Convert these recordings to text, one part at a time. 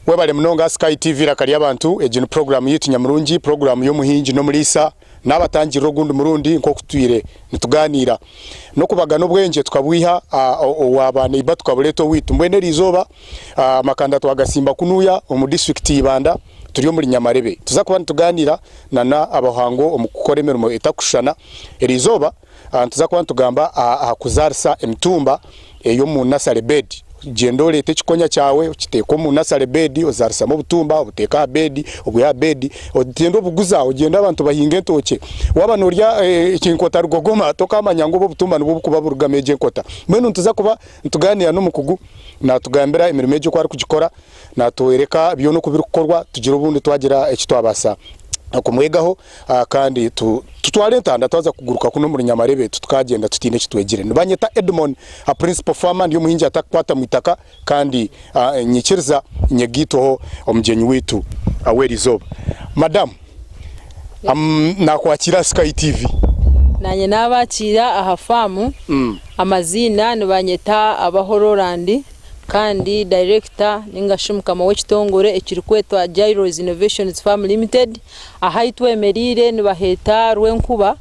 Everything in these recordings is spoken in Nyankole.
Webale munonga Sky TV Iraka ry'abantu, egi ni puroguraamu yaitu nyamurungi, puroguraamu y'omuhingi n'omuriisa. Naabatangirira ogundi murundi nk'oku tutwire nitugaaniira. N'okubagana obwengye tukabwiha owa ba neiba tukabureeta owaitu. Mbwenu eriizooba amakanda twagasimba kunuuya omu disiturikiti ya Ibanda turi omuri Nyamarebe. Nituza kuba nitugaaniira na abahangu omu kukora emirimo etakushushana. Eriizooba nituza kuba nitugamba aha kuzaarisa emitumba ey'omu nursery bed. Gyenda oreete ekikonya kyawe okiteeke omu nursery bed ozaarisamu obutumba obuteeke aha bed, obwihe aha bed ogyende obuguza ogyende abantu bahinge entookye. Waaba noorya ekinkota rugogoma tokaamanya ngu obu obutumba nibwo burikuba burugamu egyo enkota. Mbwenu nituza kuba nitugaaniira n'omukugu naatugambira emirimo egyo oku arikugikora, naatworeka byona oku birikukorwa tugire obundi twagira eki twabaasa kumwegaho. Kandi tutware entanda twaza kuguruka kunu omuri Nyamarebe titukagyenda tutaine eki twegire. Nibanyeta Edmon, Principal Farmer, ndi omuhingi atakukwata mu itaka kandi nyikiriza nyegaitweho omugyenyi waitu w'erizooba. Madam, nakwakiira aha Sky TV. Nanye nabakiira aha faamu. Amaziina nibanyeta Abaho Roland. Kandi dayirekita ninga shi mukama w'ekitongore ekirikwetwa Jairos Innovations Farm Limited. Ahu ahu twemereire nibaheeta Rwenkuba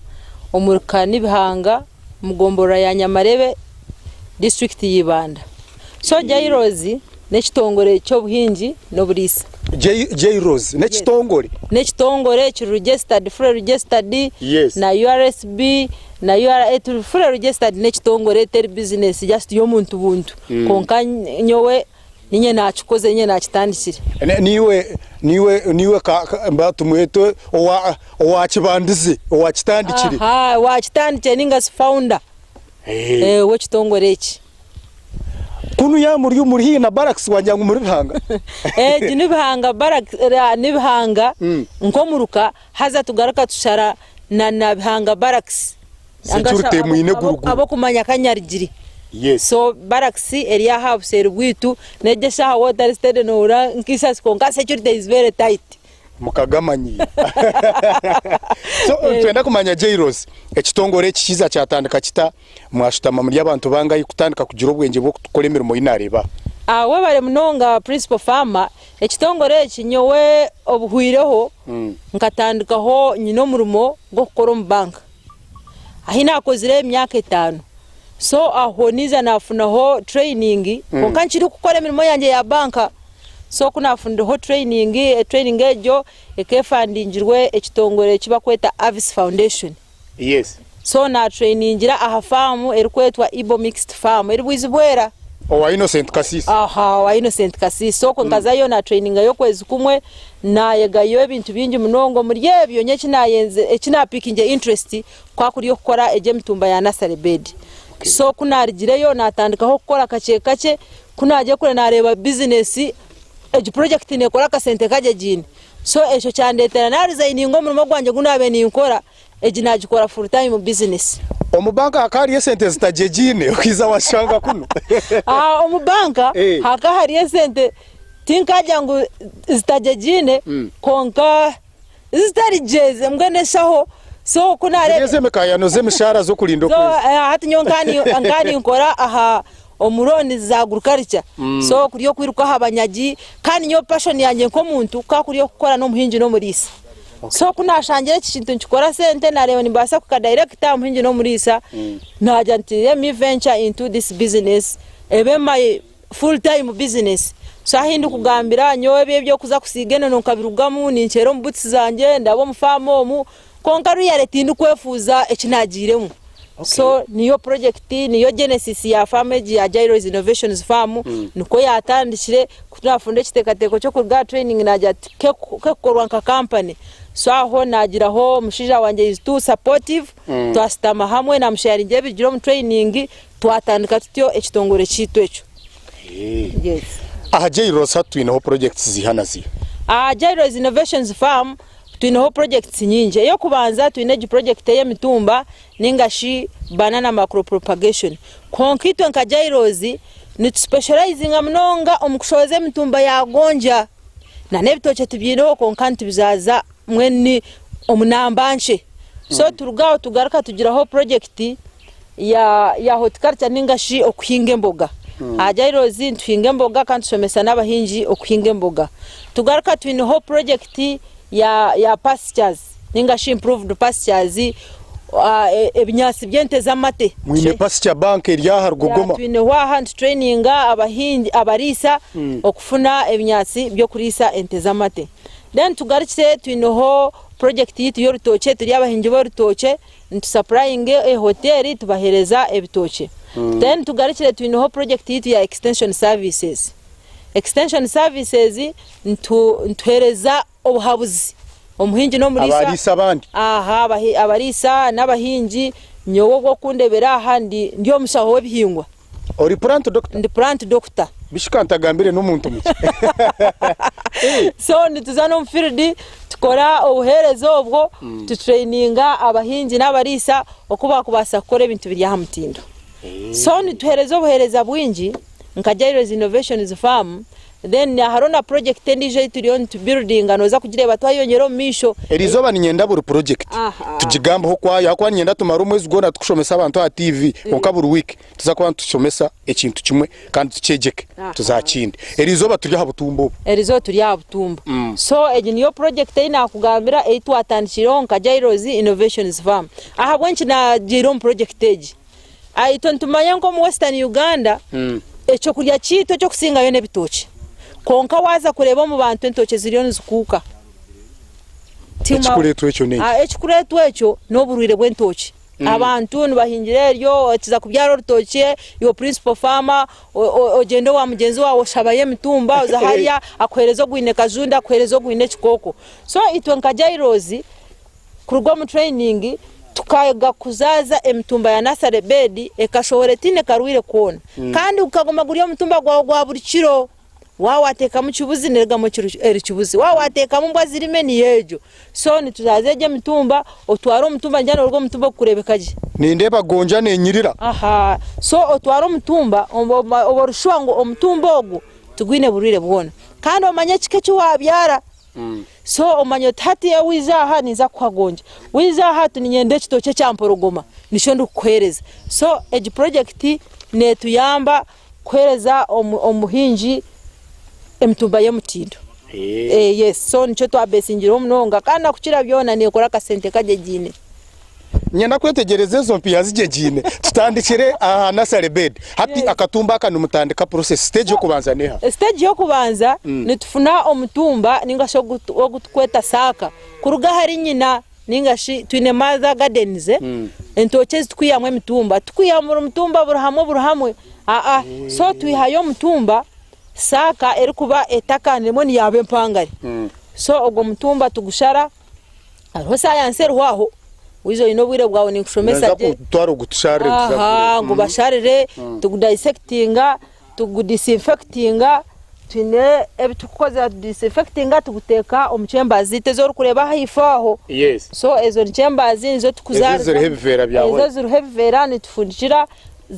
omuri Kanibihanga omu gomborora ya Nyamarebe disiturikiti ya Ibanda. So Jairos n'ekitongore ky'obuhingi n'oburiisa. Jairos n'ekitongore? N'ekitongore kiri registered, fully registered na URSB na URA turi fully registered n'ekitongore teri bizinesi just y'omuntu buntu kwonka nyowe Niinye naakikoze, niinye naakitandikire. Niiwe, niiwe, niiwe ka, ka, mba tumwete owa, owaakibandize, owaakitandikire. Aha, owaakitandikire nainga shi founder Eh. w'ekitongore eki. Kunu yaaba muri muri haihi na barracks wagira ngu muri Bihanga. Egi ni Bihanga barracks, ni Bihanga nk'omuruka haza tugaruka tushara na na Bihanga barracks. Security emwine guruguru. Ab'okumanya Kanyarugiri. Yes. So barracks eri aha aha buseeri bwaitu, n'egyo eshaaha waaba otari steady noohurira nk'eisasi kwonka security is very tight. Mukagamanyiira. So nitwenda kumanya Jairos, ekitongore eki kiiza kyatandika kita? Mwashutama muri abantu bangahi kutandika kugira obwengye bw'okukora emirimo ei naareeba aha? Webare munonga Principal Farmer. Ekitongore eki nyowe obuhwireho nkatandikaho nyine omurimo gw'okukora omu banka. Ahi naakozire emyaka etaano. So aho naija naafunaho training kwonka nkirikukora emirimo yangye ya banka. So ku naafunireho training, training egyo ekaba efandingirwe ekitongore eki barikweta Avis Foundation. Yes. So naatrayiningira aha faamu erikwetwa Ibo Mixed Farm eri Bwizibwera. Owa Innocent Kasiisi. Aha, owa Innocent Kasiisi. So okwo nkazayo naatrayiningayo okwezi kumwe, naayegayo ebintu bingi munonga. Omuri ebyo nyowe eki naayenze, eki naapikingiire interest kukaba kuri okukora egyo emitumba ya nursery bed. So ku naarugireyo naatandikaho kukora kakye kakye, ku naagiire kure naareeba bizinesi, egi purojekiti neekora akasente kakye giine. So ekyo kyandeetera naarizayininga omurimo gwangye ogu naabaire ninkora, egi naagikora full time business. Omu banka hakaba hariyo esente zitagyegiine okaiza washanga kunu? Omu banka hakaba hariyo esente tinkagira ngu zitagyegiine kwonka zitari gye mbwenu eshaho so ku Ziri ez'emikayano z'emishaara z'okurinda okwezi. Hati nyowe nkaba ninkora aha omu loans za agriculture so kuri okwiruka aha banyagi kandi nyowe passion yangye nk'omuntu kukaba kuri okukora n'omuhingi n'omuriisa so ku nashangire eki kintu nikikora sente nareeba nimbaasa kuhika direct aha muhingi n'omuriisa nagira nti let me venture into this business ebe my full time business so ahu ndikugambira nyowe ebi eby'okuza kusiiga enono nkabirugamu ninkyera omu boots zangye ndaba omu faamu omu Kwonka really tindikwefuuza eki naagiiremu. So niyo project, niyo genesis ya farm egi ya Jairos Innovations Farm, nikwo yaatandikire. Ku naafunda ekiteekateeko ky'okuruga aha training naagira nti kekukorwa nka company. So aho naagiraho omushaija wangye is too supportive, twashutama hamwe naamusheyaringira ebirugire omu training, twatandika tutyo ekitongore kyaitu ekyo. Yes. Aha Jairos hati twineho projects ziiha na ziiha? Aha Jairos Innovations Farm Twineho projects nyingi. Ey'okubanza twine egi project ey'emitumba ninga shi banana macro propagation. Kwonka itwe nka Jairos nitu specializinga munonga omu kushohoza emitumba ya gonja. Na n'ebitookye tubyineho kwonka nitubizaaza mbwenu omu namba nkye. So turuga aho tugaruka tugiraho project ya horticulture ninga shi okuhinga emboga. Aha Jairos nituhinga emboga kandi tushomesa n'abahingi okuhinga emboga. Tugaruka twineho purojekiti ya ya pastures ninga shi improved pastures ebinyaatsi by'ente z'amate. Mwine pasture bank eri aha Rugogoma? Twineho aha nitutureyininga abahingi abariisa okufuna ebinyaatsi by'okuriisa ente z'amate. Then tugarukire twineho purojekiti yaitu y'orutookye turi abahingi b'orutookye nitusapurayinga ehoteeri tubaheereza ebitookye. Then tugarukire twineho purojekiti yaitu ya extension services. Extension services nituheereza obuhabuzi omuhingi n'omuriisa. Abariisa abandi. Aha abariisa n'abahingi nyowe obu orikundebera aha ndi omushaho w'ebihingwa. Ori plant doctor? Ndi plant doctor. Bishi ka ntagambire n'omuntu mukye. So nituza n'omu field tukora obuheereza obwo, tutureyininga abahingi n'abariisa oku baakubaasa kukora ebintu biri aha mutindo. So nituheereza obuheereza bwingi nka Jairos Innovations Farm, then hariho na project endiijo ei turiyo nitu buildinga nooza kugireeba twayeyongyera omu maisho. Eri izooba niinyenda buri project tugigambeho okwayo ahakuba niinyenda tumare omwezi gwona turikushomesa abantu aha TV kwonka buri wiiki tuza kuba nitushomesa ekintu kimwe kandi tukyegyeke tuze aha kindi. Eri izooba turi aha butumba obu. Eri izooba turi aha butumba. So egi niyo project ei naakugambira ei twatandikireho nka Jairos Innovations Farm. Ahabw'enki naagiire omu project egi? Itwe nitumanya ngu omu Western Uganda ekyokurya kyaitu ekyokusingayo n'ebitookye. Kwonka waaza kureeba omu bantu entookye ziriyo nizikuuka. Ekikureetwa ekyo n'enki? Ekikureetwa ekyo n'oburwaire bw'entookye. Abantu nibahingira eryo, okiza kubyara orutookye iwe principal farmer ogyenda owa mugyenzi waawe oshabayo emitumba oza hariya akuheereza ogwine kajunda akuheereza ogwine ekikooko. So itwe nka Jairos Kuruga omu training tukayega kuzaaza emitumba ya nursery bed ekashohora etaine karwaire koona kandi gukaguma guri omutumba gwawe gwa buri kiro. Waaba wateekamu kibuzi nerugamu eri kibuzi, waaba wateekamu mbwa zirime niyo egyo. So nituzaaza egyo emitumba, otware omutumba niinyija noruga omutumba ogurikureebeka gye. Nindeeba gonja nenyirira. Aha, so otware omutumba obe ori sure ngu omutumba ogu tigwine burwaire bwona kandi omanye ekika eki wabyara. So omanye oti hati waija aha ninza kukuha gonja, waija aha hati niinyenda ekitookye ekya mporogoma nikyo ndikukuheereza. So egi purojekiti neetuyamba kuheereza omuhingi emitumba y'omutindo. Yes, so nikyo twabeesingireho munonga kandi na kukira byona neekora akasente kagyegyeine. Niinyenda kwetegyereza ezo mpiiha zigyegyeine. Tutandikire aha nursery bed. Hati akatumba aka nimutandika process. Stage y'okubanza n'eha? Stage y'okubanza nitufuna omutumba ninga shi ogu turikweta saaka kuruga ahari nyina ninga shi twine mother gardens entookye ezi turikwihamu emitumba. Titukwiha buri mutumba buri hamwe buri hamwe aa so twihayo omutumba saaka erikuba etakaniremu niyaaba empangare. So ogwo mutumba tugushara. Hariho sayansi eriho aho, waija oine obwire bwawe ninkushomesa Naza gye. kutwara ogutusharire tuza Aha, ngu basharire, tugudayisekitinga, tugudisinfekitinga, twine ebi turikukozesa tudisinfekitinga tuguteeka omu chambers zaitu ezi orikureeba ahaifo aho. Yes. So ezo ni chambers nizo Ezo tukuzaarizamu. eziriho ebiveera bya Ezo white. eziriho ebiveera nitufundikira,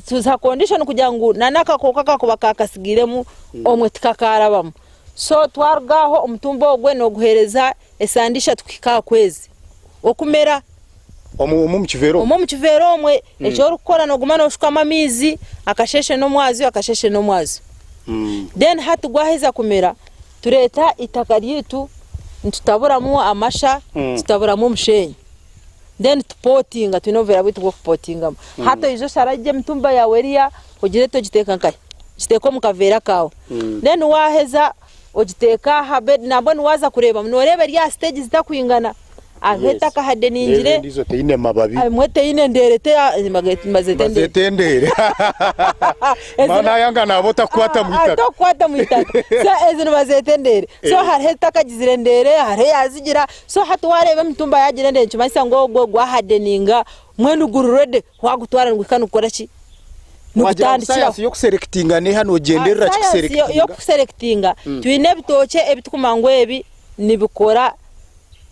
tuziha condition kugira ngu n'akakooko akakuba kaakasigairemu omwe tikakaarabamu. So twaruga aho omutumba ogwe nooguheereza Esande ishatu kuhika aha kwezi okumera. Omwe omu kiveera omwe? Omwe omu kiveera omwe. Eki orikukora nooguma nooshukamu amaizi akasheeshe n'omwazyo, akasheeshe n'omwazyo. Then hati gwaheza kumera, tureeta eitaka ryaitu nitutaburamu amasha, tutaburamu omusheenyi. Then tupotinga, twine obuveera bwaitu bw'okupotingamu. Hati oije oshare gye emitumba yaawe eriya, ogireete ogiteeke nkahi? Ogiteeke omu kaveera kaawe. Then waaheza Ogiteeka aha bed nambwenu waaza kureeba nooreeba eri aha stage zitakwingana hariho etakahadeningire Reero endiijo teine mababi. Emwe teine ndeere Bazeeta endeere. Mara nayanga naaba otakukwata mu itaka. Otakukwata mu itaka. So ezi nibazeeta endeere. So hariho etakagizire ndeere hariho eyazigira so hati waareeba emitumba yaagira endeere nikimanyisa ngu ogwo gwahadeninga mbwenu guri ready waagutwara niguhika nigukora ki? Wagira ngu sayansi y'okuserekitinga neeha noogyenderera ki kuserekitinga? Sayansi y'okuserekitinga twine ebitookye ebi turikumanya ngu ebi nibikora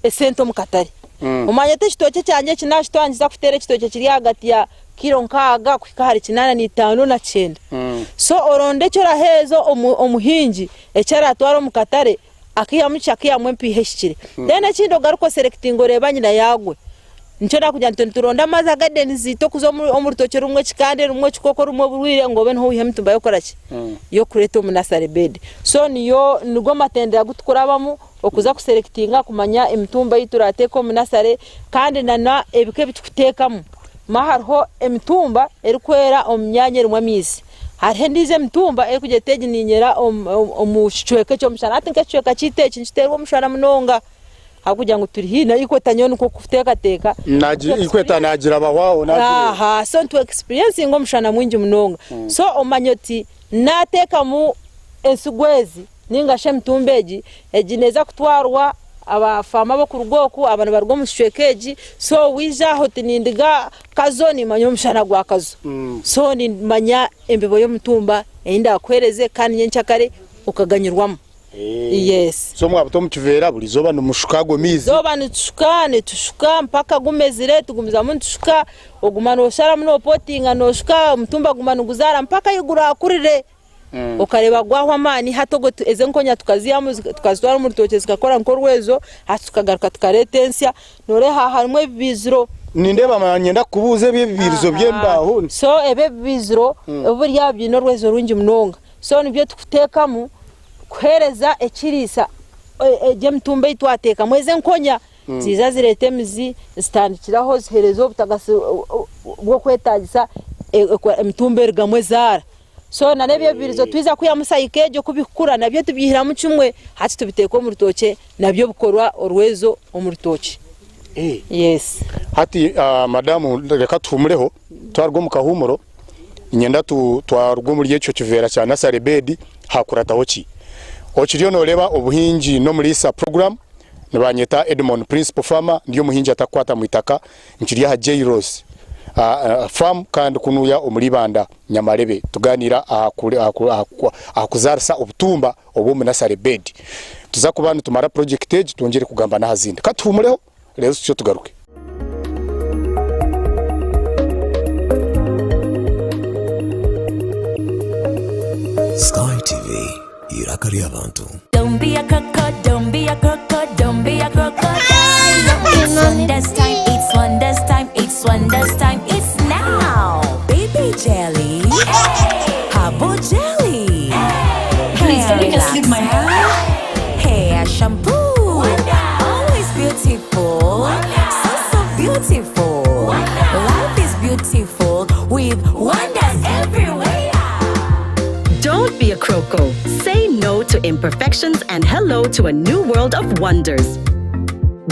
esente omu katare. Omanye oti ekitookye kyangye eki naakitwara nikiza kuteera ekitookye kiri ahagati ya kiiro nkaaga kuhika ahari kinaana na itaano na kyenda. So oronde eki oraheereza omuhingi eki araatware omu katare akaihamu ki? Akaihamu empiiha ehikire. Then ekindi ogaruke oserekitinge oreebe nyina yaagwe. Nikyo nakugira nti nituronda amaazi aga gardens zaitu okuza omu rutookye rurimu ekikande, rurimu ekikoko, rurimu oburwaire ngu obe niho oiha emitumba y'okukora ki? Y'okureeta omu nursery bed. So niyo nigo matendera agu tukurabamu okuza kuselectinga kumanya emitumba ei turateeke omu nursery kandi na n'ebika ebi tukuteekamu. Ma hariho emitumba erikwera omu myanya erimu amaizi. Hariho endiijo emitumba erikugira eti egi niinyera omu kicweka eky'omushana. Hati nk'ekicweka kyaitu eki nikiteerwa omushana munonga ahabw'okugira ngu turi haihi na equator nyowe nikwo kuteekateeka. Equator naagira bahwaho naagireeba. Aha, so nitu experiencinga omushana mwingi munonga. So omanya oti naateekamu ensigo ezi Ninga shi emitumba egi, egi neeza kutwarwa aba faama ab'okuruga oku, aba nibaruga omu kicweka egi, so waija aha oti nindiga Kazo nimanya omushana gwa Kazo. So nimanya embibo y'omutumba ei ndaakuheereze kandi nyenkyakare okaganyirwamu. Yes. So mwabuta omu kiveera buri izooba nimushuka ago maizi? Izooba nitushuka, nitushuka mpaka gumezire, tugumizamu nitushuka, oguma noosharamu noopotinga nooshuka, omutumba guguma niguzaara mpaka ahi guraakurire. Okareeba gwahwa amaani hati obwo ezi enkonya tukaziihamu tukazitwara omu rutookye zikakora nk'orwezo hati tukagaruka tukareeta ensya nooreeba aha harimu ebibaiziro. Nindeeba niinyenda kukubuuza ebi ebibairizo by'embaaho. So ebi ebibaiziro buri aha biine orwezo rwingi munonga so nibyo tukuteekamu kuheereza ekiriisa egi emitumba ei twateekamu ezi enkonya Ziija zireeta emizi, zitandikiraho ziheereza obutagasi bw'okwetaagisa emitumba erugamu ezaara. So na n'ebyo ebibirizo twiza kwihamu sayiko egyo ku bikukura nabyo tubyihiramu kimwe hati tubiteeka omu rutookye nabyo bikorwa orwezo omu rutookye. Yes. Hati madamu reka tuhumureho twaruga omu kahuumuro niinyenda twaruga omuri ekyo kiveera kya nursery bed hakurataho ki? Okiriyo nooreeba obuhingi n'omuriisa program. Nibanyeta Edmond Principal Farmer, ndi omuhingi atakukwata mu itaka, nkiri aha Jairos Farm kandi kunuya omuri Ibanda Nyamarebe. Tuganiira aha kuzarisa obutumba obw'omu nursery bed. Tuza kuba nitumara project egi twongyere kugamba n'aha zindi. Katuhumureho reero tutyo tugaruke. Sky TV, eiraka ry'abantu. Don't be a crocodile, don't be a crocodile, don't be a crocodile. It's wonders time, it's wonders time, it's wonders time, it's now. Baby jelly, herbal jelly, hair relaxer, hair shampoo. Always beautiful, so so beautiful. Life is beautiful with wonders everywhere. Don't be a croco. Say no to imperfections and hello to a new world of wonders.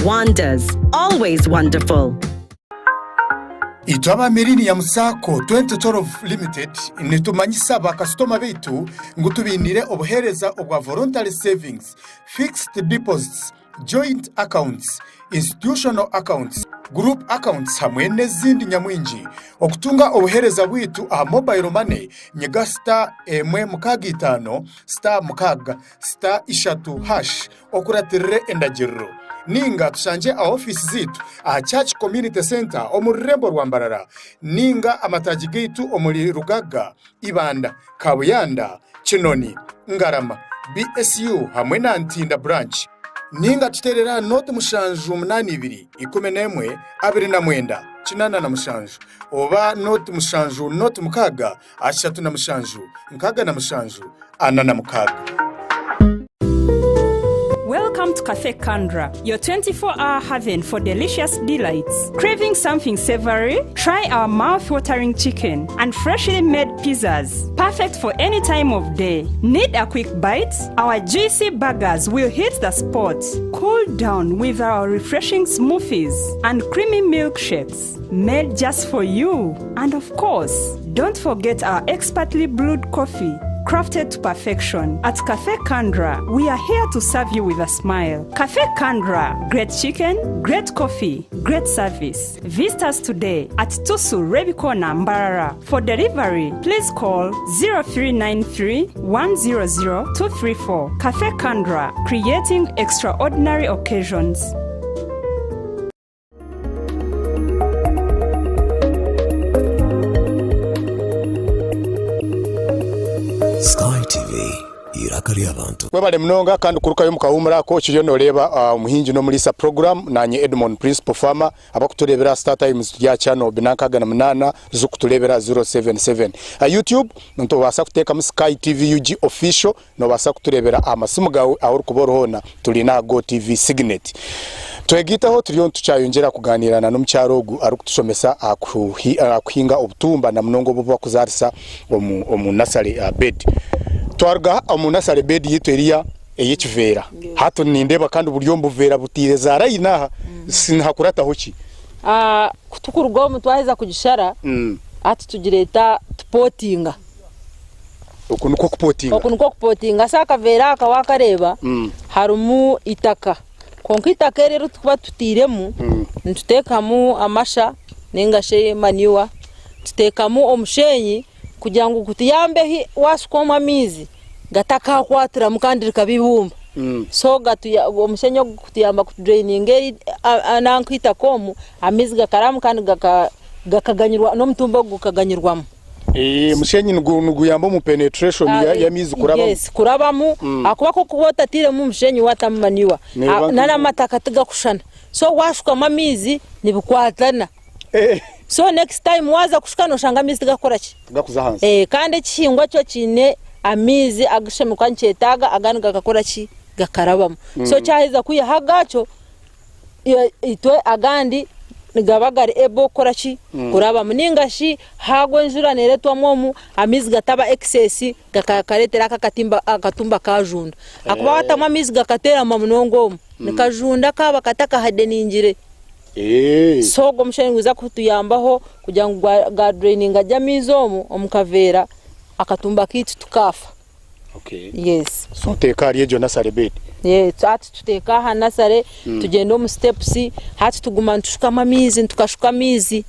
Wonders, always wonderful. Itwe aba Millennium Sacco 2012 Limited nitumanyisa bakasitoma baitu ngu tubainiire obuheereza obwa Voluntary Savings, Fixed Deposits, Joint Accounts, Institutional Accounts, Group Accounts hamwe n'ezindi nyamwingi. Okutunga obuheereza bwaitu aha Mobile Money, nyiga star emwe mukaaga itaano, star mukaaga, star ishatu hash okuratirire endagiriro. Ninga tushangye aha ofiisi zaitu aha Church Community Centre omu rurembo rwa Mbarara ninga amataagi gaitu omuri Rugaga, Ibanda, Kabuyanda, Kinoni, Ngarama, BSU hamwe na Ntinda Branch. Ninga tuteerere aha nooti 782 11 29 87 oba nooti 7 nooti 6 37 67 46. Welcome to Cafe Kandra, your 24 hour haven for delicious delights. Craving something savory? Try our mouth-watering chicken and freshly made pizzas. Perfect for any time of day. Need a quick bite? Our juicy burgers will hit the spot. Cool down with our refreshing smoothies and creamy milkshakes made just for you. And of course, don't forget our expertly brewed coffee crafted to perfection. At Cafe Kandra, we are here to serve you with a smile. Cafe Kandra, great chicken, great coffee, great service. Visit us today at Tusu Rebikona Mbarara. For delivery, please call 0393 100 234. Cafe Kandra, creating extraordinary occasions. Sky TV, Eiraka ry'abantu. Webale munonga kandi kurukayo omu kahuumuro ako okiriyo noreeba Omuhingi n'Omuriisa program nanye Edmon Principal Farmer abakutureebera aha Star Times turi aha channel 468 zikutureebera aha 077 aha YouTube ntobaasa kuteekamu Sky TV UG Official nobaasa kutureebera aha masimu gaawe ahu orikuba ori hoona turi n'aha Go TV Signet Twegaiteho turiyo nitukyayongyera kuganiira na n'omukyara ogu arikutushomesa aha kuhinga obutumba na munonga obu bakuzaarisa omu omu nursery bed. Twaruga omu nursery bed yaitu eriya ey'ekiveera hati nindeeba kandi buri omu buveera butaire za layini aha nihakurataho ki? Ku tukuruga omu twaheza kugishara hati tugireeta tupotinga. Oku nikwo kupotinga? Oku nikwo kupotinga. So akaveera aka wakareeba harimu eitaka. Kwonka eitaka eri eritukuba tutairemu nituteekamu amasha nainga shi manure, tuteekamu omusheenyi kugira ngu gutuyambe waashukwamu amaizi gatakakwatiramu kandi rikaba eibumba. So omusheenyi ogu gutuyamba kutudureyininga nanka eitaka omu, amaizi gakarabamu kandi gakaganyirwa n'omutumba ogu gukaganyirwamu. Omushenyi niguyamba omu penetration y'amaizi kurabamu. Yes, kurabamu ahakuba ku orikuba otatairemu omushenyi watamu manure n'amataka tigakushushana so washukamu amaizi nibikwatana so next time waza kushuka noshanga amaizi tigakukora ki? Tigakuza ahansi. Kandi ekihingwa kyo kiine amaizi agu kishemereire kuba nikyetaaga agandi gakakora ki? Gakarabamu. So kyaheza kwihaho agakyo Itwe agandi nigaba gari able kukora ki? Kurabamu. Ninga shi haagwa enjura neeretwamu omu, amaizi gataba excess gakareetera aka akatimba akatumba kaajunda. Ahakuba waatamu amaizi gakateerama munonga omu, nikajunda kaaba katakahadeningire. So ogwo omusheenyi nigwija kutuyambaho kugira ngu gwa draininga gye amaizi omu, omu kaveera, akatumba kaitu tikaafa. Okay. Yes. So oteeka ahari egyo nursery bed? Yeah, hati tuteeka aha nursery tugyenda omu steps hati tuguma nitushukamu amaizi tukashuka amaizi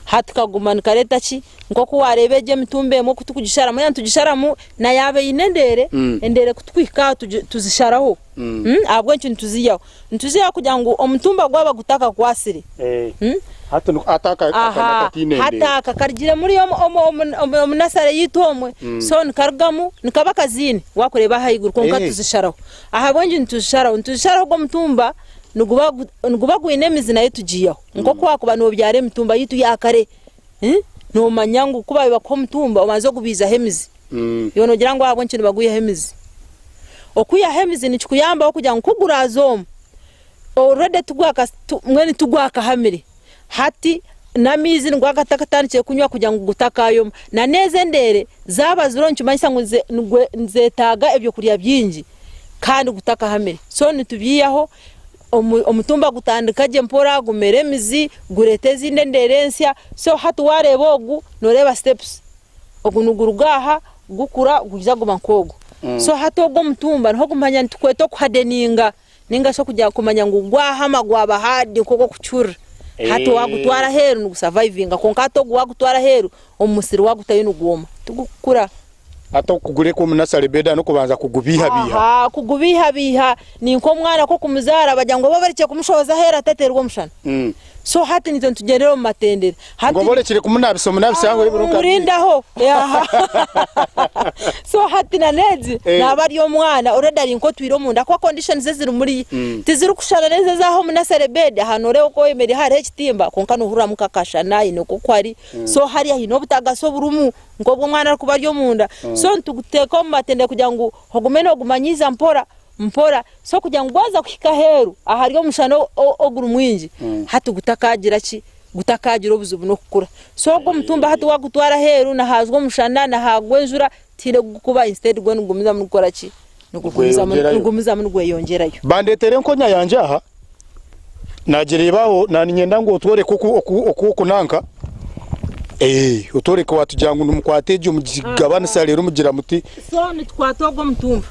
hati kaguma nikareeta ki nk'oku waareeba egyo emitumba emwe oku tukugisharamu yaaba nitugisharamu na yaaba eine endeere endeere ku tukuhika aha tuzisharaho ahabw'enki nituziihaho nituziihaho kugira ngu omutumba gwaba gutakakwasire Hati ni- hati aka aka Aha, nakatiine hati endeere. aka karugire muri omu- omu- omu- omu omu nasare yaitu omwe so nikarugamu nikaba kaziine wakureeba ahaiguru kwonka Eh. tuzisharaho ahabw'enki nituzisharaho nituzisharaho ogwo omutumba niguba gu- niguba gwine emizi nayo tugiihaho nk'oku wakuba nobyara emitumba yaitu ya kare nomanya ngu ku baabaire bakuha omutumba obanze ogubiizaho emizi Iwe noogira ngu ahabw'enki nibagwihaho emizi? Okwihaho emizi nikikuyambaho kugira ngu ku guraaze omu, already tigwaka mbwenu tigwakahamire. Hati n'amaizi nibwo gatakatandikire kunywa kugira ngu gutakaayoma. Na n'ezo endeere zaaba ziriho nikimanyisa ngu nizeetaaga ebyokurya bingi kandi gutakahamire. So nitubyihaho, omutumba gutandika gye mpora gumera emizi, gureeta ezindi endeere ensya. So hati waareeba ogu nooreeba steps. Ogu niguruga aha gukura gwija guba nk'ogu. So hati ogu omutumba niho okumanya nitukweta okuhadeninga ninga shi okugira kumanya ngu gwahama gwaba hard nk'oku orikukihurira. Hati wagutwara aheeru nigusavayivinga kwonka hati ogu wagutwara aheeru omu musiri wagutayo nigwoma tigukukura. Hati okugureka omu nasare bed n'okubanza kugubiihabiiha. Aha kugubiihabiiha ni nk'omwana ku okumuzaara bagira ngu obe orekire kumushohoza aheeru atateerwa omushana. So hati nitwe nitugyendera omu matendere. Hati Ngu oba orekire kumunabisa omunabisa yahwa ebiro nka bibiri. Rindaho. So hati na n'egi Eh. naaba ari omwana already ari nk'otwire omunda ahakuba conditions eziri muriya tizirikushushana n'ezi ez'aha omu nursery bed aha nooreeba oku oyemereire hariho ekitimba kwonka noohuriramu nk'akashana haine nk'oku hari so hariya haine obutagasi oburimu nk'obw'omwana arikuba ari omunda so nituguteeka omu matendere kugira ngu ogume noogumanyiiza mpora mpora so kugira ngu gwaza kuhika aheeru ahari omushana oguri mwingi hati gutakagira ki gutakagira obuzibu n'okukura so ogwo omutumba hati wagutwara aheeru nahazwa omushana nahagwa enjura tihaine oku gukuba instead gwo nigugumizamu nigukora ki Nigweyongyerayo. nigugumizamu nigweyongyerayo. Bandeetera enkonya yangye aha, naagireeba aho, naaniinyenda ngu otworeke oku oku oku okunanka, ee, otworeke waatugira ngu nimukwata egyo mugigabanisa reero mugira muti. So nitukwata ogwo omutumba.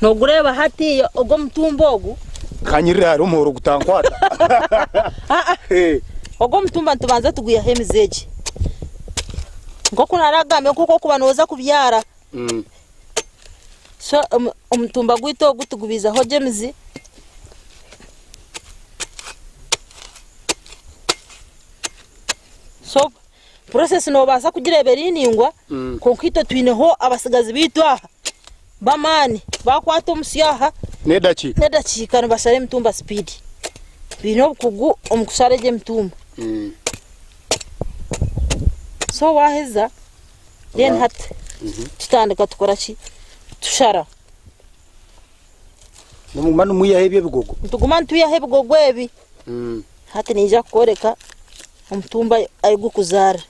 Noogureeba hatiiya ogwo omutumba ogu. Kanyirire hare omuhoro gutankwata. Ogwo omutumba nitubanza tugwihaho emizi egi. Nk'oku naaragambire nk'oku orikuba nooza kubyara. So omutumba gwaitu ogu tugubiizaho gye emizi. So process noobaasa kugireeba eri ndaingwa kwonka itwe twineho abatsigazi baitu aha. b'amaani baakwata omusyo aha N'edakiika. N'edakiika nibashara emitumba sipiidi. Baine obukugu omu kushara egyo emitumba. So waaheza then hati tutandika tukora ki? Tushara. Nimuguma nimwihaho ebyo ebigogo? Nituguma nitwihaho ebigogo ebi. Hati niinyija kukworeka omutumba ahu gurikuzaarira.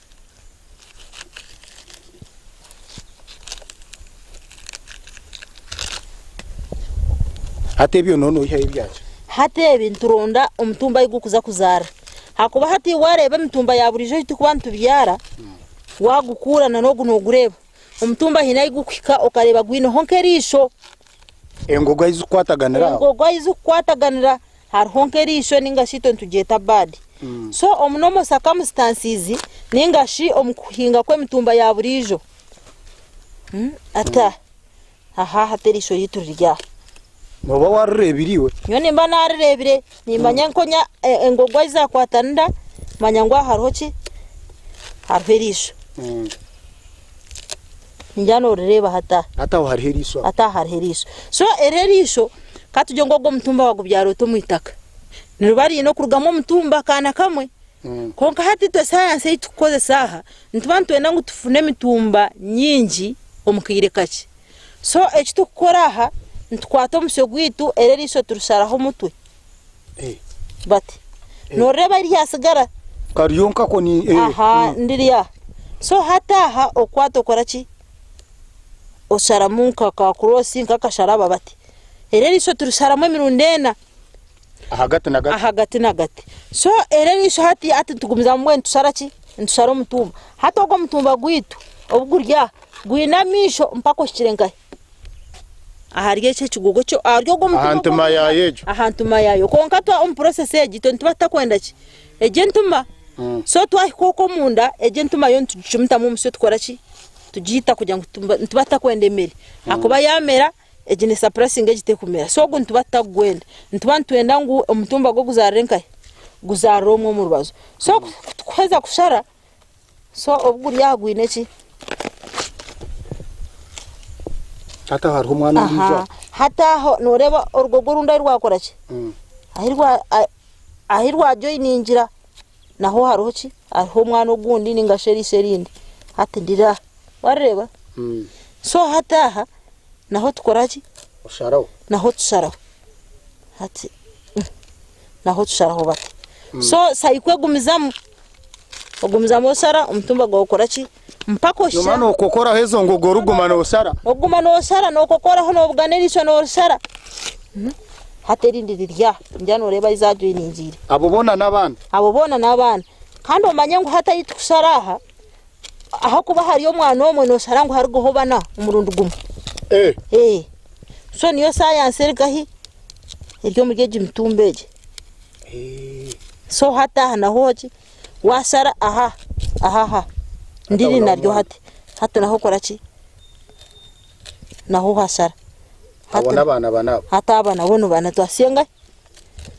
Hati ebyo nooba noihaho ebyaki? Hati ebi nituronda omutumba ahu gurikuza kuzaarira. Ahakuba hati waareeba emitumba ya buriijo ei turikuba nitubyara, waagukuura na n'ogu noogureeba. Omutumba haine ahu gurikuhika okareeba gwineho nk'eriisho. Engogo ahu zirikukwataganira aho? Engogo ahu zirikukwataganira hariho nk'eriisho ninga shi itwe nitugyeta bad. So omu normal circumstances ninga shi omu kuhinga kw'emitumba ya buriijo, ata aha hati eriisho ryaitu riri aha. Nooba waarireebire iwe? Nyowe nimba naarireebire, niimanya nkonya engogo ahu zaakwatanira, manya ngu aha hariho ki? Hariho eriisho. Ningira noorireeba hati aha. Hati aho hariho eriisho aho. Hati aha hariho eriisho. So eri eriisho, ka tugire ngu ogwo omutumba waagubyara ota omu itaka, niriba riine okurugamu omutumba akaana kamwe. Kwonka hati itwe sayansi ei turikukozesa aha, nituba nitwenda ngu tufune emitumba nyingi omu kaire kakye. So eki turikukora aha, nitukwata omusyo gwaitu eri eriisho turisharaho omutwe bati. Nooreeba ahu ryatsigara? Kariyo nkako ni. Aha ndiri aha. So hati aha okwata okora ki? Osharamu nka ka cross nk'akasharaba bati. Eri eriisho turisharamu emirundi ena. Ahagati nagati. Ahagati nagati. So eri eriisho hati hati nitugumizamu mbwenu nitushara ki? Nitushara omutumba. Hati ogwo omutumba gwaitu obu guri aha, gwine amaisho mpaka ohikire nkahi? Ahari ekyo ekigogo kyo, ahari ogwo Aha mutumba ntuma yaayo egyo. Aha ntuma yaayo. Kwonka twa omu process egi itwe nituba tutakwenda ki? Egyo entuma. So twahika okwo omunda, egyo entuma yo nitugicumitamu omusyo tukora ki? Tugiita kugira ngu nituba tutakwenda emere. Ahakuba yaamera, Egi ne suppressinga egi tekumera so ogu nituba tutakugwenda nituba nitwenda ngu omutumba gwo guzarire nkahi guzarire omwe omu rubaju so kutukuheza kushara so obu guri aha gwine ki Hati aho hariho omwana ondiijo aha aho. hati aho noreeba orugogo orundi ahu rwakora ki ahu rwa ahu rwajoyiningira naho hariho ki hariho omwana ogundi ninga shi eriisho erindi hati ndiri aha wareeba so hati aha Naho tukora ki? Osharaho. Naho tusharaho. Hati naho tusharaho bati. So sayiku egumizamu, ogumizamu oshara omutumba gwawe okora ki? Mpaka Noba oshara. nokokoraho ezo ngogo orikuguma noshara. Okuguma noshara nokokoraho nobugana eriisho norishara. Hati erindi riri aha, ningira noreeba ahu zajoyiningiire. Abo boona n'abaana? Abo boona n'abaana. Kandi omanye ngu hati ahu tukushara aha, Ahakuba hari omwana omwe noshara ngu harugeho bana omurundi gumwe. Eh. So niyo sayansi eri nkahi eri omuri egi mitumba egi. So hati aha naho ki washara aha aha aha ndiri naryo hati hati naho okora ki naho washara. Abo n'abaana bana abo. Hati aba nabo nibana twasya engahi?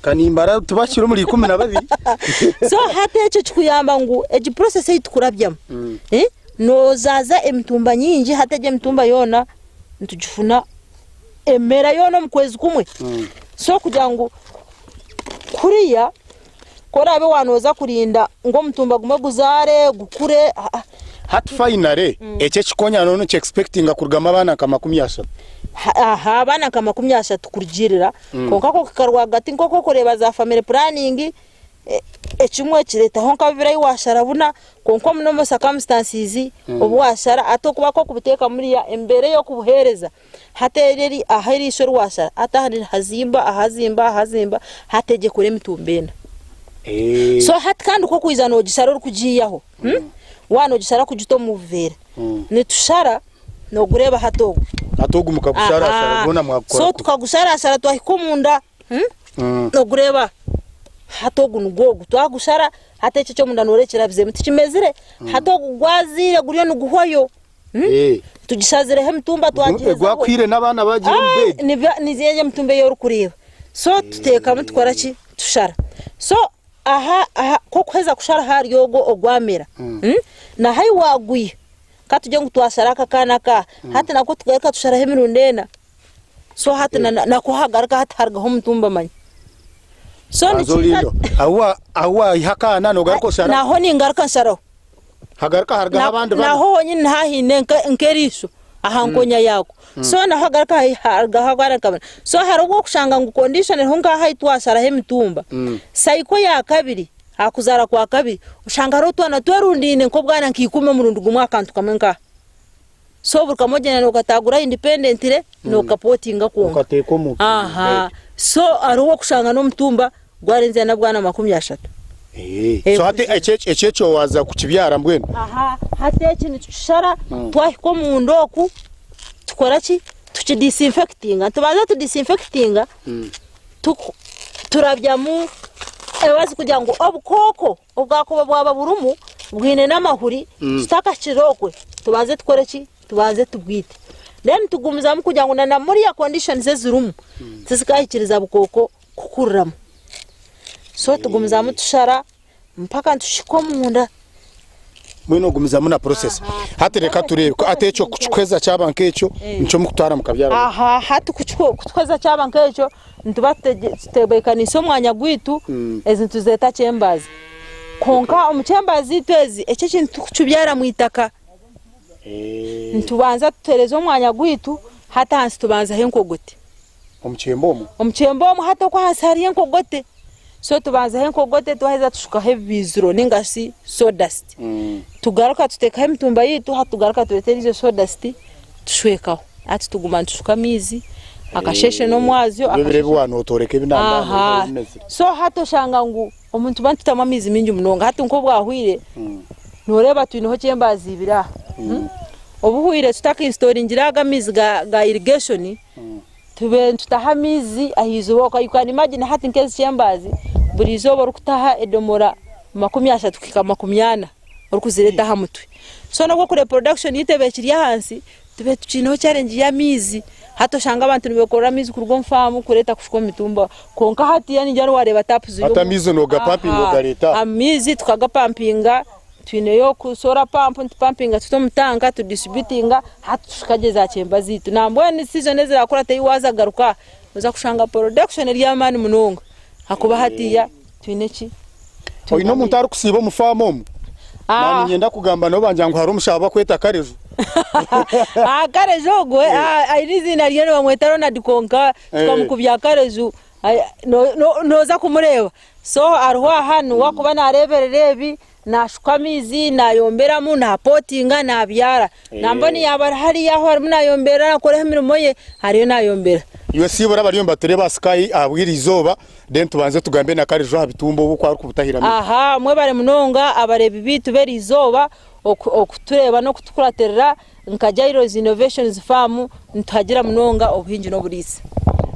Ka nimbara tibakiri omuri 12. So hati ekyo kikuyamba ngu egi process ei tukurabyamu eh, noozaaza emitumba nyingi hati egi emitumba yoona nitugifuna emera yoona omu kwezi kumwe. So kugira ngu kuriya ku oraabe waanooza kurinda ngu omutumba gumwe guzaare gukure aa. Hati finally eki ekikonya nooba noki expectinga kurugamu abaana nka 30. Aha abaana nka 30 kurugiirira kwonka ako kika rwagati nk'oku orikureeba za family planning ekimwe kireetaho nka bibiri ahi waashara buna kwonka omu normal circumstances obu waashara hati okuba nk'okubiteeka muriya embeera ey'okubuheereza hati eri eri aha eriisho eri waashara hati aha nihazimba ahazimba ahazimba hati egi ekura emitumba ena. So hati kandi ku orikwija noogishara orikugiihaho waaba noogishara kugita omu buveera nitushara Nogureeba hati ogu. Hati ogu mukagusharashara gwona mwagukora So kubi. tukagusharashara twahika omunda. Hmm? Nogureeba hati ogu nigwo ogu twagushara hati eki eky'omunda noreeba kirabizemu tikimezire. Hati ogu gwaziire guriyo niguhwayo. Hmm? Eh. Tugishazireho emitumba twagihezaho. Gwakuhire n'abaana bagiire omu Ah, bed. nibyo nizo egyo emitumba ei orikureeba. So tuteekamu tukora ki? Tushara. So aha aha ku okuheza kushara ahari ogwo ogwamera. Hmm? Na hahi waagwiha. Ka tugire ngu twashara aka kaana aka aha, hati nakwo tugaruka tusharaho emirundi ena. So hati na nakwo hagaruka hati harugaho omutumba manya. So Banza nikiija orinde. Ahu wa- ahu waiha akaana nogaruka osharaho. Naho ningaruka nsharaho. Hagaruka harugaho abandi bana. Naho honyini nihahaine nk'eriisho aha nkonya yaako. So naho hagaruka harugaho akaana kabona. So hariho obu orikushanga ngu condition eriho nk'aha ahu twasharaho emitumba, cycle ya kabiri, aha kuzaara kwa kabiri, oshanga hariho otwana twerundaine nk'obwana nka ikumi omurundi gumwe aha kantu kamwe nk'aha. So buri kamwe ogyenda nookataagura independently nookapotinga kwonka. Okateeka omu Aha. So hariho obu orikushanga n'omutumba gwarenzire n'obwana 30. Eh, so hati ekyo ekyo ekyo waaza kukibyara mbwenu? Aha, hati eki nitukishara twahika omunda oku tukora ki? Tukidisinfectinga. Nitubanza tudisinfectinga tuku turabyamu ebazi kugira ngu obukooko obwakuba bwaba burimu bwine n'amahuri tutakahikire okwe tubanze tukore ki? Tubanze tubwite. Then tugumizamu kugira ngu na na muriya conditions ezirimu tizikahikiriza bukooko kukuriramu. So tugumizamu tushara mpaka nituhika omunda. Mbwenu ogumizamu na process. Hati reka tureebe ku hati ekyo kukikuheza kyaba nk'ekyo nikyo mukutwara mukabyara. Aha hati kutuheza kyaba nk'ekyo nituba tutebeekaniise omwanya gwaitu ezi nituzeeta chambers. Kwonka omu chambers zaitu ezi eki ekintu tikukibyara mu itaka. Nitubanza tutereeza omwanya gwaitu hati ahansi tubanzaho enkogote. Omu kyemba omwo? Omu kyemba omwo hati okwo ahansi hariyo enkogote. So tubanzaho enkogote twaheza tushukaho ebibaiziro ninga shi sawdust. Tugaruka tuteekaho emitumba yaitu hati tugaruka tureeta eriijo sawdust tushwekaho. Hati tuguma nitushuka amaizi akasheeshe n'omwazyo. Ebyo ebiro ebi waanotworeka ebi Aha. So hati oshanga ngu omu nituba nitutamu amaizi maingi munonga. Hati nk'obwahwire nooreeba twineho chambers ibiri aha. Obuhwire tutaka-instalingire aga amaizi ga irrigation, Tube nitutaha amaizi aha izooba oka you can imagine hati nk'ezi chambers buri izooba orikutaha edomora 30 kuhika 40 orikuzireeta aha mutwe. So n'obu orikureeba production yaitu eba ekiri ahansi tube tukiineho challenge y'amaizi. Hati oshanga abantu nibekorera amaizi kuruga omu faamu kureeta kushuka omu mitumba kwonka hatiiya ningira waareeba tapu ziri Hati amaizi noogapampinga ogareeta aha? Amaizi tukagapampinga Twineyo oku solar pump nitupampinga tuta omu tanka tudistributinga hati tushuka gye za kyemba zaitu. Nambwenu season ezirakurata ei waaza garuka aha noza kushanga production eri y'amaani munonga ahakuba hatiiya twine ki? Oine omuntu arikusiiba omu faamu omu? Naanye niinyenda kugamba nawe bangira ngu hariho omushaho bakweta Kareju. Kareju ogwo aine eiziina rye nibamweta Ronald kwonka tukamukubya Kareju. Nooza kumureeba. So hariho aha niwe arikuba naareeberera ebi, naashuka amaizi, naayomberamu, naapotinga, naabyara. Nambwenu yaaba ari hariya ahu arimu naayombera naakoraho emirimo ye, ariyo naayombera. Iwe siibura abariyo nibatureeba aha Sky ahabw'eri izooba, then tubanze tugambe na Kareju aha bitumba obu oku arikubitahira amaizi. Aha, mwebare munonga abareebi baitu b'eri izooba okutureeba n'okutukuratirira Nka Jairos Innovations Farm nituhagira munonga obuhingi n'oburiisa.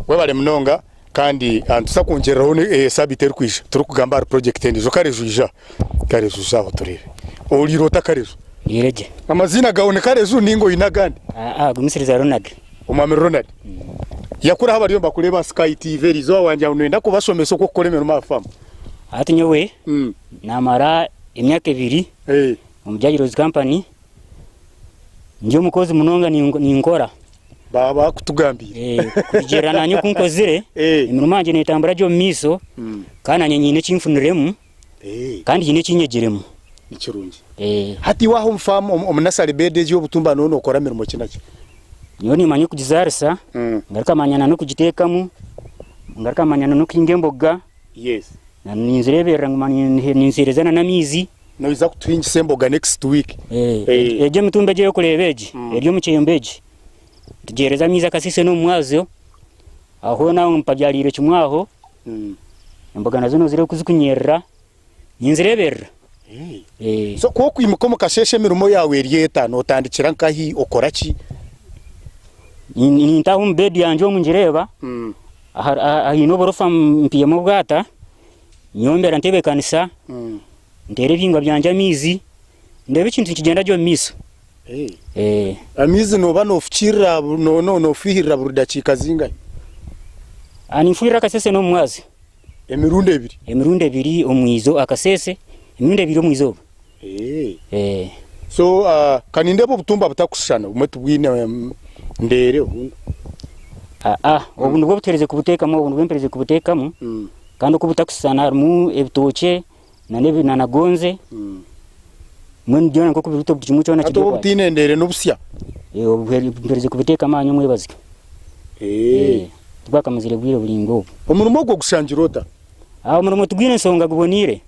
Webale munonga kandi nituza kwongyereraho esabiiti erikwija turikugamba ahari project endiijo. Kareju ija, Kareju ija aho tureebe. Ohuriire ota Kareju? Ndiire gye. Amaziina gaawe ni Kareju ninga oine agandi? Aa, Gumisiriza Ronald. Omwami Ronald. Yakuraho abariyo nibakureeba aha Sky TV eriizooba wangira ngu noyenda kubashomesa oku okukora emirimo aha faamu. Hati nyowe namara emyaka ebiri omu Jairos Company. Ndi omukozi munonga ninkora. Baba bakutugambiire. Kurugiirira naanye oku nkozire, emirimo yangye neetambura gye omu maisho kandi naanye nyine eki nfuniremu kandi haine eki nyegiremu. Ni kirungi. Hati iwe aha omu faamu omu nasari bedi egi y'obutumba nooba nookora mirimo ki na ki? Nyowe niimanya okugizaarisa, ngaruka manya n'okugiteekamu, ngaruka manya n'okuhinga emboga. Ninzireeberera nguma ninziheereza n'amaizi. Noija kutuhingisa emboga next week. Egi emitumba egi orikureeba egi eri omu kyemba egi nitugiheereza amaizi akasese n'omu mwazyo aho hoona aho mpabyariire kimwe aho emboga nazo nozireeba oku zikunyerera ninzireeberera. So ku okwimuka omu kasheeshe emirimo yaawe eri eta? Notandikira nkahi? Okora ki? Nintaaha omu bedi yangye omu ngireeba ahaine oburofa mpihamu obwata Nyombera ntebeekanisa, nteera ebihingwa byangye amaizi, ndeeba ekintu nikigyenda gye omu maiso. Amaizi nooba noofukiirira, noofuhirira buri dakiika zingahi? Ninfuhirira akaseese n'omu mwazyo. Emirundi ebiri? Emirundi ebiri omu izooba, akaseese, emirundi ebiri omu izooba. So ka nindeeba obutumba butakushushana obumwe tibwine ndeere obundi. Aa obu nibwo butuherize kubuteekamu obu nibwo mperize kubuteekamu kandi oku butakushushana harimu ebitookye na na gonze mbwenu byona nk'oku biri buri kimwe kyona Hati kiri obu okwakyo. obutaine ndeere n'obusya? Obu mperize kubuteekamu aha nyomwebazyo. Tibwakamazire bwire buraingwa obu. Omurimo ogwo ogushangire ota? Omurimo tigwine nshonga guboniire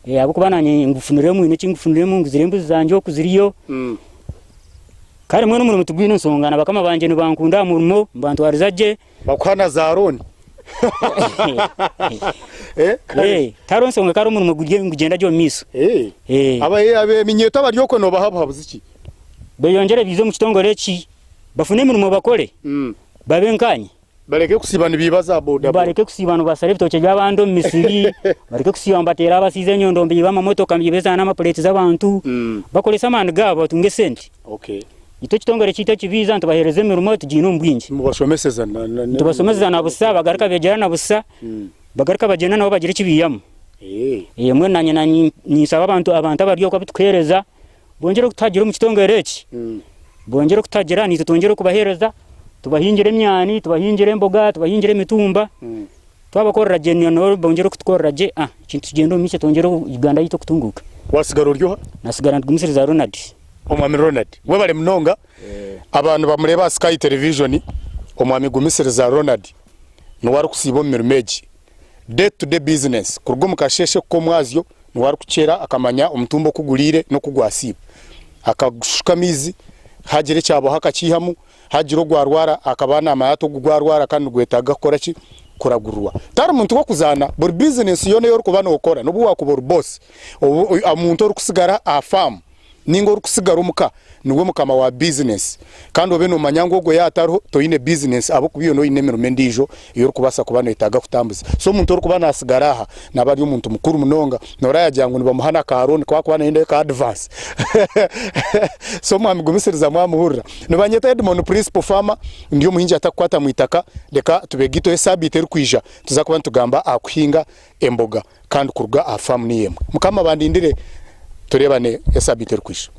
ahabw'okuba naanye ngufuniremu haine eki ngufuniremu nguzire embuzi zangye oku ziriyo. Kare mbwenu omurimo tigwine nshonga na bakama bangye nibankunda aha murimo nibantwariza gye. Bakuha na za looni? Tihariho nshonga kare omurimo nigugyenda gye omu maisho. Eminyeeto abari okwo noobaha buhabuzi ki? Beyongyere baije omu kitongore eki bafune emirimo bakore babe nkaanye. Bareke kusiiba nibaiba za bodaboda. Bareke kusiiba nibasara ebitookye by'abandi omu misiri, bareke kusiiba nibateera abashaija enyondo nibaiba amamotoka nibaiba za n'amapureeti z'abantu. Bakorese amaani gaabo batunge esente. Itwe ekitongore kyaitu ekibiija nitubaheereza emirimo tugiine omu bwingi. Nimubashomeseza na. Nitubashomeseza na busa bagaruka beegyera na busa, bagaruka bagyenda nabo bagira eki baihamu. Mbwenu naanye ninshaba abantu abantu abari okwo abu tukuheereza Bongyere kutuhagira omu kitongore eki, bongyere kutuhagira naitwe twongyere kubaheereza, tubahingire emyani, tubahingire emboga, tubahingire emitumba, twabakorera gye nabo bongyere kutukorera gye, ekintu kigyende omu maisho twongyere Uganda yaitu okutunguuka. Wasigara ori oha? Nasigara ndi Gumisiriza Ronald. Omwami Ronald webare munonga. Abantu nibamureeba aha Sky Television, Omwami Gumisiriza Ronald niwe arikusiiba omu mirimo egi. Day to day business, kuruga omu kasheeshe k'omwazyo niwe arikukyera akamanya omutumba oku guriire n'oku gwasiiba. Akagushuka amaizi, hagira ekyabaho akakiihamu, hagira ogwarwara akaba naamanya ati ogu gwarwara kandi nigwetaaga kukora ki? Kuragurwa. Tari muntu w'okuzaana, buri bizinesi yoona ei orikuba nookora n'obu waakuba ori bosi, omuntu orikusigara aha faamu Ninga orikusigara omuka niwe mukama wa bizinesi kandi obe nomanya ngu ogwo yaaba atariho toine bizinesi ahabw'okuba iwe noine emirimo endiijo ei orikubaasa kuba noyetaaga kutambuza. So omuntu orikuba nasigara aha naaba ari omuntu mukuru munonga noreeba yagira ngu nibamuha na ka loan ku arikuba nayenda ka advance so mwamigumisiriza mwamuhurira. Nibanyeta Edmond Principal Farmer ndi omuhingi atakukwata mwitaka reka tubegaiteho esaabiiti erikwija tuza kuba nitugamba aha kuhinga emboga. Kandi kuruga aha faamu niyo emwe. Mukama abandindire tureebane esabiiti erikwija.